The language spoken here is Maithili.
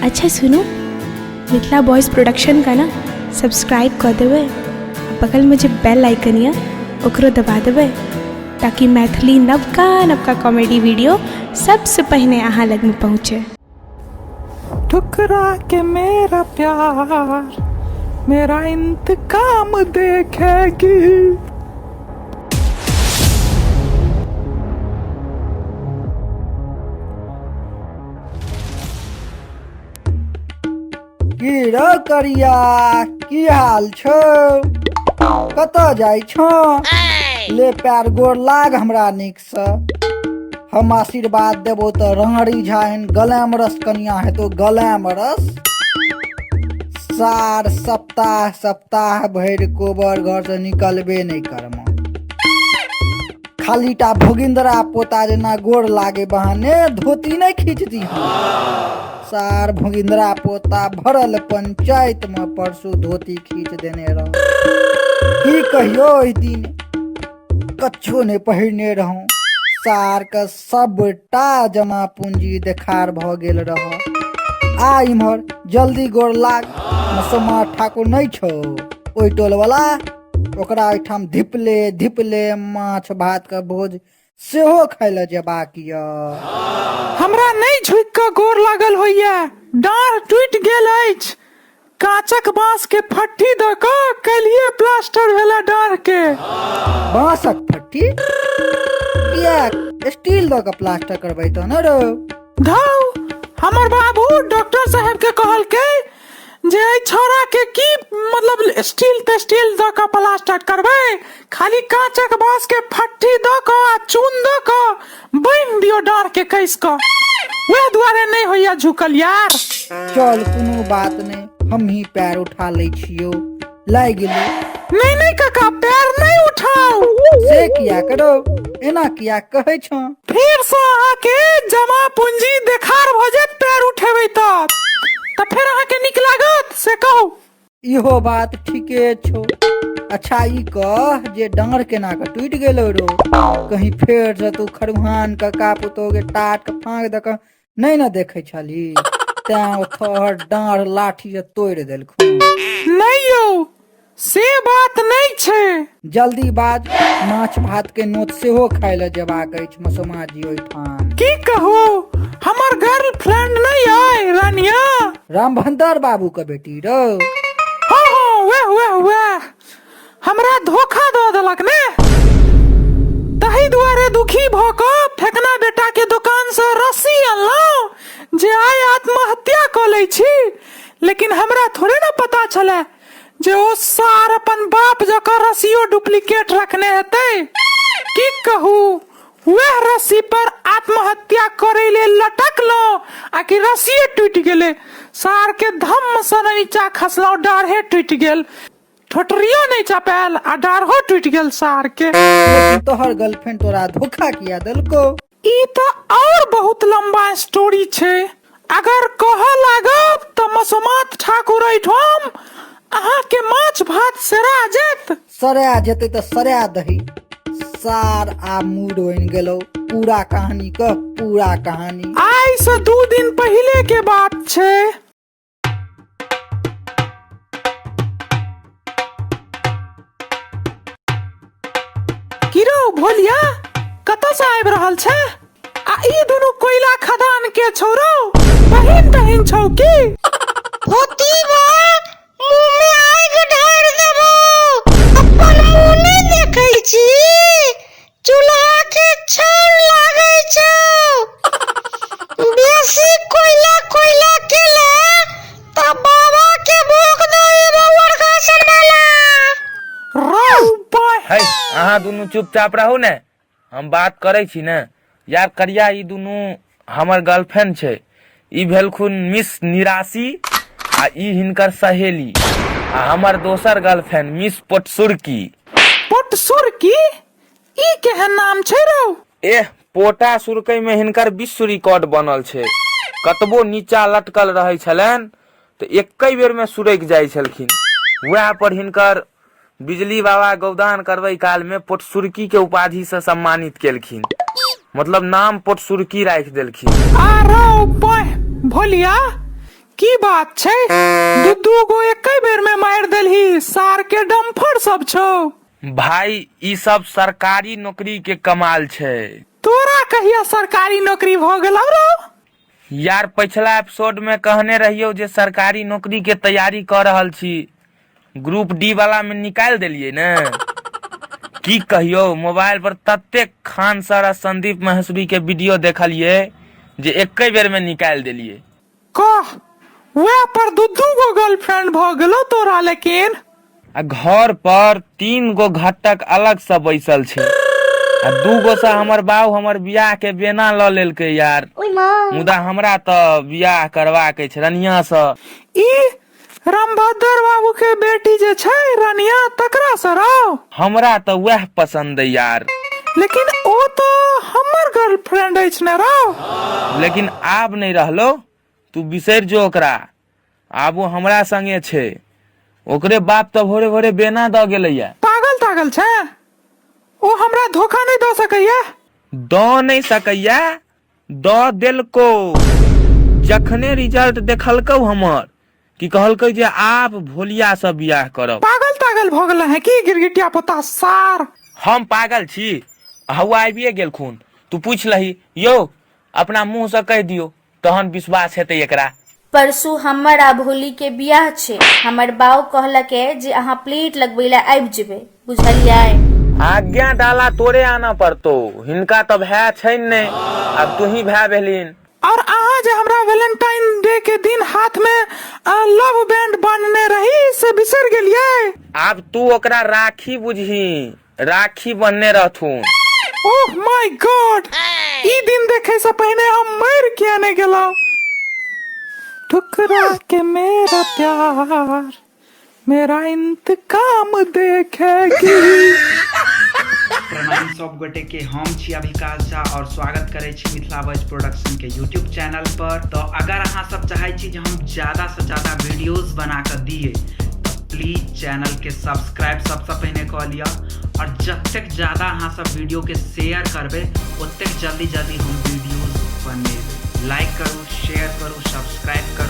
अच्छा सुनू, मिथिला बॉयज प्रोडक्शन का ना सब्सक्राइब कऽ देबै आ बगलमे जे बेल आइकन यऽ ओकरो दबा देबै ताकि मैथिली नवका नवका कॉमेडी वीडियो सबसँ पहिने अहाँ लगमे पहुँचे। ठुकरा के मेरा प्यार मेरा इंतकाम देखेगी। की रौ करिया, की हाल छौ? कतऽ जाइ छौ? ले पैर गोर लाग हमरा नीकसँ। हम आशीर्वाद देबौ तऽ राँड़ी झा एहन गलैमरस कनिया हेतौ, गलैमरस। सार सप्ताह सप्ताह भरि कोबर घरसँ निकलबे नहि करम। खाली टा भोगिंदरा पोता जेना गोर लागे बहाने धोती नहि खींच दी। सार भोगिंदरा पोता भरल पंचायत में परसू धोती खींच देने रह। की कहियो, ओहि दिन कच्छो नहि पहिरने रहूं। सार के सबटा जमा पूंजी देखार भऽ गेल रह। आ इम्हर जल्दी गोर लाग। मसोमा ठाकुर नहि छौ ओहि टोल वाला, ओकरा ओहिठाम धिपले धिपले माछ भात के भोज सेहो खाय लए जेबाक यऽ। हमरा नहि झुकि कऽ गोर लागल होइए, डाँड़ टूटि गेल अछि। काँचक बाँस के फट्ठी दऽ कऽ काल्हिए प्लास्टर भेला डाँड़ के। बाँसक फट्ठी किएक, स्टील दऽ कऽ प्लास्टर करबै तऽ ने रौ? धौ, हमर बाबू डॉक्टर साहेब के कहलकै जे एहि छौड़ा के की मतलब स्टील तेस्टील दऽ कऽ प्लास्टर करबै, खाली काँचक बाँस के फट्ठी दऽ कऽ आ चून दऽ कऽ बान्हि दियौ डाँड़ के कसि कऽ। वएह दुआरे नहि होइया झुकल यार। चल कोनो बात नहि, हमही पैर उठा लै छियौ, लागि गेलै। नहि नहि काका, पैर नहि उठाउ। से किया करो, एना किया कहै छौ? फेरसँ अहाँके जमा पूंजी देखार भऽ जायत पैर उठेबै तऽ फेर अहाँके नीक लागत से कहू? इहो बात ठीके छौ। अच्छा ई कह जे डाँड़ केना कऽ टूटि गेलौ रो? कहीं फेर से तू खरुहान कका पुतोह के टाट के फाँक दऽ कऽ नहि ने देखै छलही, तैं ओ तोहर डाँड़ लाठी से तोड़ि देलखुन? नहि यौ, से बात नहि छै। जल्दी बाज, माछ भात के नोत सेहो खाय लए जेबाक अछि मसोमा जी ओहिठाम। की कहू, हमर गर्लफ्रेंड नहि अइ रानिया। रामभंदर बाबू के बेटी रौ? हँ हँ, वएह वएह वएह हमरा धोखा दऽ देलक ने, तही दुआरे दुखी भऽ कऽ फेकना बेटा के दोकान से रस्सी अनलहुँ जे आइ आत्महत्या कऽ लै छी। लेकिन हमरा थोड़े ने पता छलै जे ओ सार अपन बाप जकाँ रस्सियो डुप्लीकेट रखने हेतै। की कहू, वएह रस्सी पर आत्महत्या करै लेल लटकलहुँ आ कि रस्सिए टूटि गेलै। सार के धम्म सँ नीचा खसलहुँ, डाढ़े टूटि गेल, ठोटरियो नहि चपायल आ डाढ़ो टूटि गेल सार के। लेकिन तोहर गर्लफ्रेंड तोरा धोखा किया देलकौ? ई तऽ और बहुत लंबा स्टोरी छै, अगर कहऽ लागब तऽ मसोमात ठाकुर एहिठाम अहाँके माछ भात सेरा जायत। सरा जेतै तऽ सरा दही सार, आ मूड बनि गेलौ। पूरा कहानी कह, पूरा कहानी। आइ से 2 दिन पहिले के बात छै। की रौ भोलिया, कतऽ से आबि रहल छै? आ ई दुनू कोयला खदान के छौ रौ, बहिन तहिन छौ की? फोतीबा, मुँह में आगि ढारि देबौ। अपन मुँह नहि देखै छी? चूल्हा के छाउर लागै छौ। बेसी कोयला कोयला केले तऽ बाबा के भोग दऽ एबौ अरघासन वाला। रौ बाय। है, अहाँ दुनू चुपचाप रहू ने, हम बात करै छी ने। यार करिया, ई दुनू हमर गर्लफ्रेंड छै। ई भेलखुन मिस निराशी आ ई हिनकर सहेली आ हमर दोसर गर्लफ्रेंड मिस पोटसुरकी। पोटसुरकी? ई केहन नाम छै रौ? एह, पोटा सुरकै में हिनकर विश्व रिकॉर्ड बनल छै। कतबो नीचा लटकल रहै छलनि तऽ एकै बेर में सुरकि जाइ छलखिन। वएह पर हिनकर बिजली बाबा गौदान करबै काल में पोटसुरकी के उपाधि से सम्मानित केलखिन, मतलब नाम पोटसुरकी राखि देलखिन। आ रौ बाह भोलिया, की बात छै, दू दू गो एके बेर में मारि देलही? सार के डम्फर सब छौ। भाई, ई सब सरकारी नौकरी के कमाल छै। तोरा कहिया सरकारी नौकरी भऽ गेलौ रौ? यार, पिछला एपिसोड में कहने रहियौ जे सरकारी नौकरी के तैयारी कऽ रहल छी। ग्रुप डी वाला में निकालि देलियै ने। की कहियौ, मोबाइल पर ततेक खान सर आ संदीप महेश्वरी के वीडियो देखलियै जे एके बेर में निकालि देलियै। कह, वएह पर दू दू गो गर्लफ्रेंड भऽ गेलौ तोरा लेकिन। आ घर पर 3 गो घटक अलग से बैसल छै आ 2 गो से हमर बाऊ हमर बियाह के बेना ल लेलकै यार। मुदा हमरा तऽ बियाह करबाक अछि रनिया से। ई रामभद्र बाबू के बेटी जे छै रनिया, तकरा से रौ? हमरा तऽ वएह पसंद है यार। लेकिन ओ तो हमर गर्लफ्रेंड अछि ने रौ। लेकिन आब नहि रहलो, तू बिसरि जो ओकरा। आब ओ हमरा संगे छै। ओकरे बाप तऽ भोरे भोरे बेना दऽ गेलैया। पागल तागल छै? ओ हमरा धोखा नहि दऽ सकैया। दऽ नहि सकैया, दऽ देलको। जखने रिजल्ट देखलकौ हमर कि कहलकै जे आब भोलिया से बियाह करब। पागल तागल भऽ गेल है की गिरगिटिया पोता सार? हम पागल छी? हौआ आबिए गेलखुन, तू पूछि लही। यौ, अपना मुँह से कहि दियौ, तहन विश्वास हेतै एकरा। परसू हमर आ भोली के बियाह छै। हमर बाउ कहलक जे अहाँ प्लेट लगबै लए आबि जेबै, बुझलियै? आज्ञा डाला तोरे आनऽ पड़तौ। हिनका तऽ भाय छनि नहि, आब तूही भाय भेलहिन। और अहाँ जे हमरा वैलेंटाइन डे के दिन हाथ में लव बैंड बांधने रही, से बिसरि गेलियै? आब तू ओकरा राखी बुझही, राखी बन्हने रहथुन। ओह my God, ई दिन देखे से पहिने हम मरि किया नहि गेलहुँ? ठुकरा के मेरा प्यार, मेरा इंतकाम देखेगी। प्रणाम सब गोटे के, हम छी अभिकाश झा और स्वागत करै छी मिथिला वॉइस प्रोडक्शन के यूट्यूब चैनल पर। तो अगर अहाँ सब चाहै छी जे हम ज्यादा से ज्यादा वीडियोस बना के दिए, तो प्लीज चैनल के सब्सक्राइब सबसे पहिने कऽ लिअ और जतेक ज्यादा अहाँ सब वीडियो के शेयर करबै, ओतेक जल्दी जल्दी हम वीडियोस बनेबै। लाइक करू, शेयर करू, सब्सक्राइब करू।